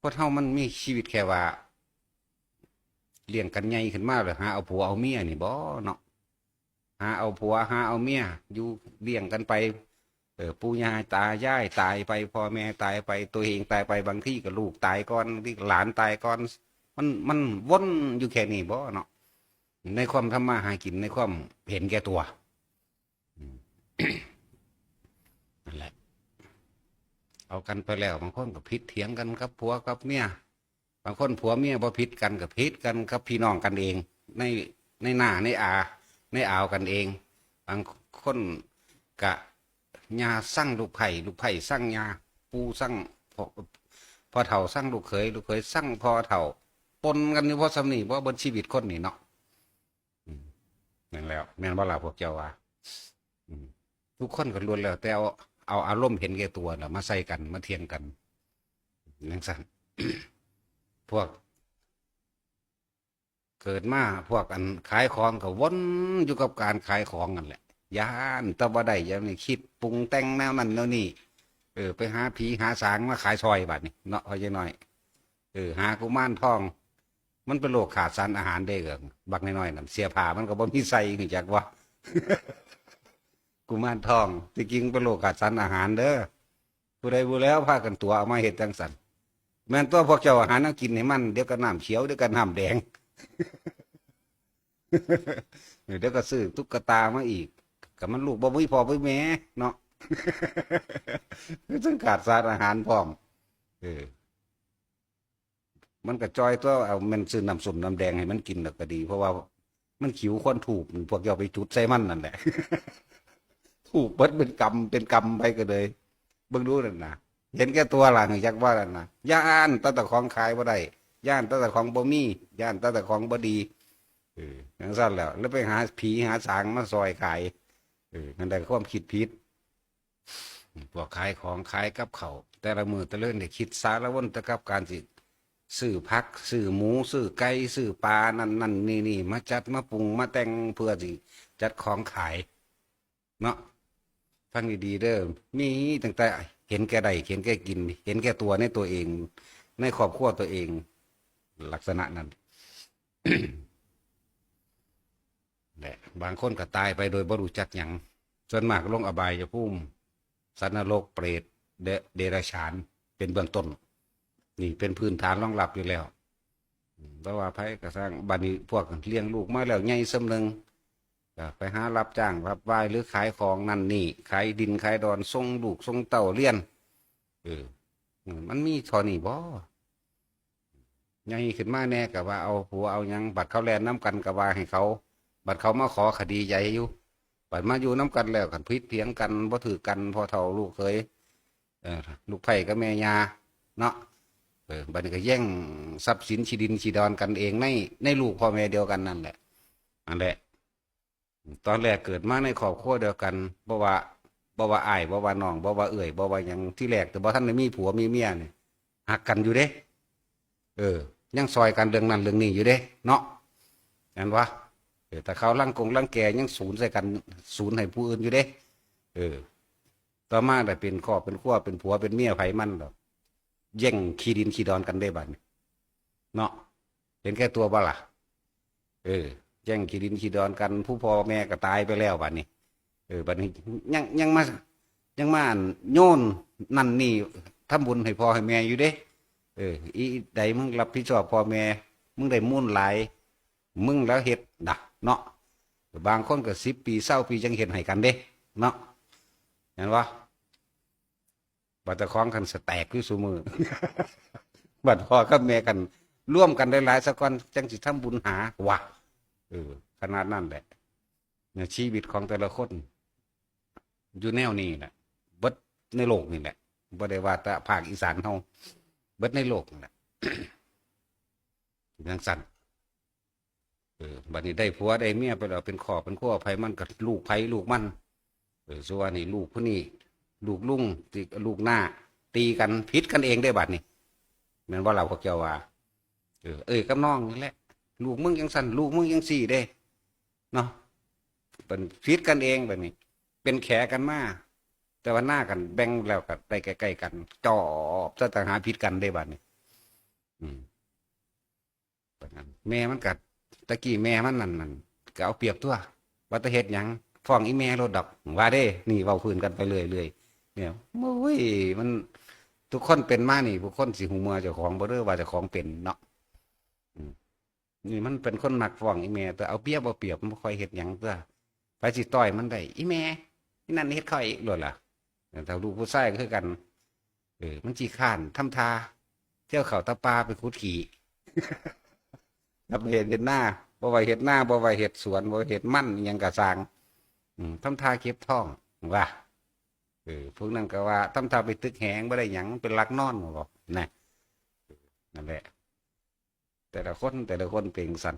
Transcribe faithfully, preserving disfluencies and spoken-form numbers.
คนเฮามันมีชีวิตแค่ว่า เลี้ยงกันใหญ่ขึ้นมาแล้วหาเอาผัวเอาเมียนี่บ่เนาะ หาเอาผัวหาเอาเมีย อยู่เลี้ยงกันไป เออ ปู่ย่าตายายตายไป พ่อแม่ตายไป ตัวเองตายไป บางทีก็ลูกตายก่อน บางทีก็หลานตายก่อน มัน มันวนอยู่แค่นี้บ่เนาะ ในความทำมาหากิน ในความเห็นแก่ตัว อืม นั่นแหละ เอากันไปแล้ว บางคนก็ผิดเถียงกันกับผัวกับเมีย บางคนผัวเมียบ่ผิดกันก็ผิดกันกับพี่น้องกันเอง ใน ในหน้าในอา ในอาวกันเอง บางคนกะย่าซังลูกไผ่ ลูกไผ่ซังย่า ปู่ซังพ่อ พ่อเฒ่าซังลูกเขย ลูกเขยซังพ่อเฒ่า ปนกันอยู่เพราะส่ำนี้ เพราะเบิดชีวิตคนนี่เนาะ อืม นั่นแหล้ว แม่นบ่ล่ะพวกเจ้าว่า อืม ทุกคนก็ล้วนแล้วแต่เอา เอาอารมณ์เห็นแก่ตัวน่ะมาใส่กัน มาเถียงกันจั่งซั้น พวกเกิดมา พวกอันขายของก็วนอยู่กับการขายของนั่นแหละ ย้านแต่บ่ได้ อย่างนี้คิดปรุงแต่งแนวนั้นแนวนี้ เออ ไปหาผีหาสางมาขายซอยบัดนี้เนาะ พ่อใหญ่น้อย เออ หากุมารทอง มันเป็นโรคขาดสารอาหารเด้อ บักน้อยๆนั่น เสื้อผ้ามันก็บ่มีใส่ รู้จักบ่ กุมารทอง ที่จริงเป็นโรคขาดสารอาหารเด้อ ผู้ใดผู้แล้วพากันตั๋วเอามาเฮ็ดจั่งซั้น แม่นตัวพวกเจ้าหาแนวกินให้มัน เดี๋ยวก็น้ำเขียว เดี๋ยวก็น้ำแดง เดี๋ยวก็ซื้อตุ๊กตามาอีก ก็มันลูกบ่มีพ่อบ่มีแม่เนาะ ซึ่งขาดสารอาหารพร้อม เออ มันก็จ่อยตัว เอาแม่นซื้อน้ำส้มน้ำแดงให้มันกินแล้วก็ดี เพราะว่ามันขิวควันธูป พวกเจ้าไปจุดใส่มันนั่นแหละ ธูปเบิดเป็นกำเป็นกำไปก็เลย เบิ่งดูนั่นนะ เห็นแก่ตัวล่ะ จักว่านั่นนะ ย้านแต่เจ้าของขายบ่ได้ ย้านแต่เจ้าของบ่มี ย้านแต่เจ้าของบ่ดี เออ จั่งซั้นแหล้ว แล้วไปหาผีหาสางมาซอยขาย เออ นั่นแหละความคิดผิด พวกขายของขายกับข้าว แต่ละมื้อแต่ละเดือนได้คิดสารวนแต่กับการสิซื้อผัก ซื้อหมู ซื้อไก่ ซื้อปลา นั่นนั่นนี่นี่ มาจัดมาปรุงมาแต่งเพื่อสิจัดของขาย เนาะ ฟังดีๆเด้อ มีตั้งแต่เห็นแก่ได้ เห็นแก่กิน เห็นแก่ตัวในตัวเอง ในครอบครัวตัวเอง ลักษณะนั้น แหละ บางคนก็ตายไปโดยบ่รู้จักหยัง ส่วนมากลงอบายภูมิ สัตว์นรก เปรต เด- เดรัจฉาน เป็นเบื้องต้น นี่เป็นพื้นฐานรองรับอยู่แล้ว อืม แต่ว่าไผก็ซ่าง บัดนี้พวกเลี้ยงลูกมาแล้วใหญ่ส่ำหนึ่ง ก็ไปหารับจ้างรับวายหรือขายของนั่นนี่ ขายดินขายดอน ส่งลูกส่งเต้าเรียน เออ อืม มันมีเท่านี้บ่ ใหญ่ขึ้นมาแหน่ก็ว่าเอาผัวเอาหยัง บัดเขาแล่นนำกันก็ว่าให้เขา บัดเขามาขอคดีใหญ่อยู่ บัดมาอยู่นำกันแล้ว คันผิดเถียงกันบ่ถืกกัน พ่อเฒ่าลูกเขย เออ ลูกไผ่กับแม่ย่าเนาะ เออ บัดนี้ก็แย่งทรัพย์สินที่ดินที่ดอนกันเอง ใน ในลูกพ่อแม่เดียวกันนั่นแหละ นั่นแหละ ตอนแรกเกิดมาในครอบครัวเดียวกัน บ่ว่า บ่ว่าอ้าย บ่ว่าน้อง บ่ว่าเอื้อย บ่ว่าหยัง ที่แรกแต่บ่ทันได้มีผัวมีเมียนี่ ฮักกันอยู่เด้ เออ ยังซอยกันเรื่องนั้นเรื่องนี้อยู่เด้ เนาะ แม่นบ่ เออ ถ้าเขารังกงรังแกยังสูนใส่กัน สูนให้ผู้อื่นอยู่เด้ เออ ต่อมาได้เป็นครอบเป็นครัว เป็นผัวเป็นเมียไผมันดอก แย่งขี้ดินขี้ดอนกันได้บัดนี้ เนาะ เห็นแก่ตัวบ่ล่ะ เออ แย่งขี้ดินขี้ดอนกัน ผู้พ่อแม่ก็ตายไปแล้วบัดนี้ เออ บัดนี้ยัง ยังมา ยังมาโยนนั่นนี่ ทำบุญให้พ่อให้แม่อยู่เด้ เออ อีใดมึงรับผิดชอบพ่อแม่ มึงได้มูลหลาย มึงแล้วเฮ็ดนะ เนาะ บางคนก็สิบปี ซาวปี จั่งเฮ็ดให้กันเด้ เนาะ แม่นบ่ บัดเจ้าของคันสแตกอยู่ซุมื้อ บัดพ่อกับแม่กันร่วมกันหลายๆ ซะก่อน จั่งสิทำบุญหา ว่า เออ ขนาดนั้นแหละ เนี่ย ชีวิตของแต่ละคน อยู่แนวนี้แหละ เบิดในโลกนี่แหละ บ่ได้ว่าแต่ภาคอีสานเฮา เบิดในโลกนั่นแหละ จั่งซั้น เออ บัดนี้ได้ผัวได้เมียไปแล้ว เป็นครอบเป็นครัว ไผมันก็ลูกไผลูกมัน เออ ส่วนนี้ลูกผู้นี้ ลูกลุง ติ ลูกน้า ตีกัน ผิดกันเองได้บัดนี้ แม่นบ่ล่ะพวกเจ้าว่า เออ เอ้ยกับน้องนี่แหละ ลูกมึงจั่งซั้น ลูกมึงจั่งซี้เด้ เนาะ เป็นผิดกันเองบัดนี้ เป็นแขกันมา แต่ว่าหน้ากันแบ่งแล้วก็ได้ใกล้ๆกัน จอบซะต่างหาก ผิดกันได้บัดนี้ อืม แม่มันกัด ตะกี้แม่มันนั่นนั่นก็เอาเปรียบตัว ว่าจะเฮ็ดหยัง ฟ้องอีแม่โลดดอก ว่าเด้ นี่เว้าพื้นกันไปเรื่อยๆ เนี่ย โอ้ย มัน ทุกคนเป็นมานี่ ทุกคนสิฮู้เมื่อเจ้าของบ่เด้อ ว่าเจ้าของเป็นเนาะ อืม นี่มันเป็นคนมักฟ้องอีแม่ แต่เอาเปรียบเอาเปรียบ มันบ่ค่อยเฮ็ดหยังตัว ไปสิต่อยมันได้ อีแม่ อีนั่นเฮ็ดข้อยอีกโลดล่ะ แต่ถ้าลูกผู้ชายก็คือกัน เออ มันขี้คร้าน ทำท่า เที่ยวเข้าตาป่าไปขุดขี้ ครับ เฮ็ด เฮ็ดนา บ่ว่าเฮ็ดนา บ่ว่าเฮ็ดสวน บ่ว่าเฮ็ดมัน อิหยังก็ซ่าง อืม ทำท่าเก็บท้อง ว่า เออ พวกนั้นก็ว่า ทำท่าไปตึกแหง บ่ได้หยัง มันเป็นหลักนอน บอกนะ นั่นแหละ แต่ละคน แต่ละคนเป็นจั่งซั้น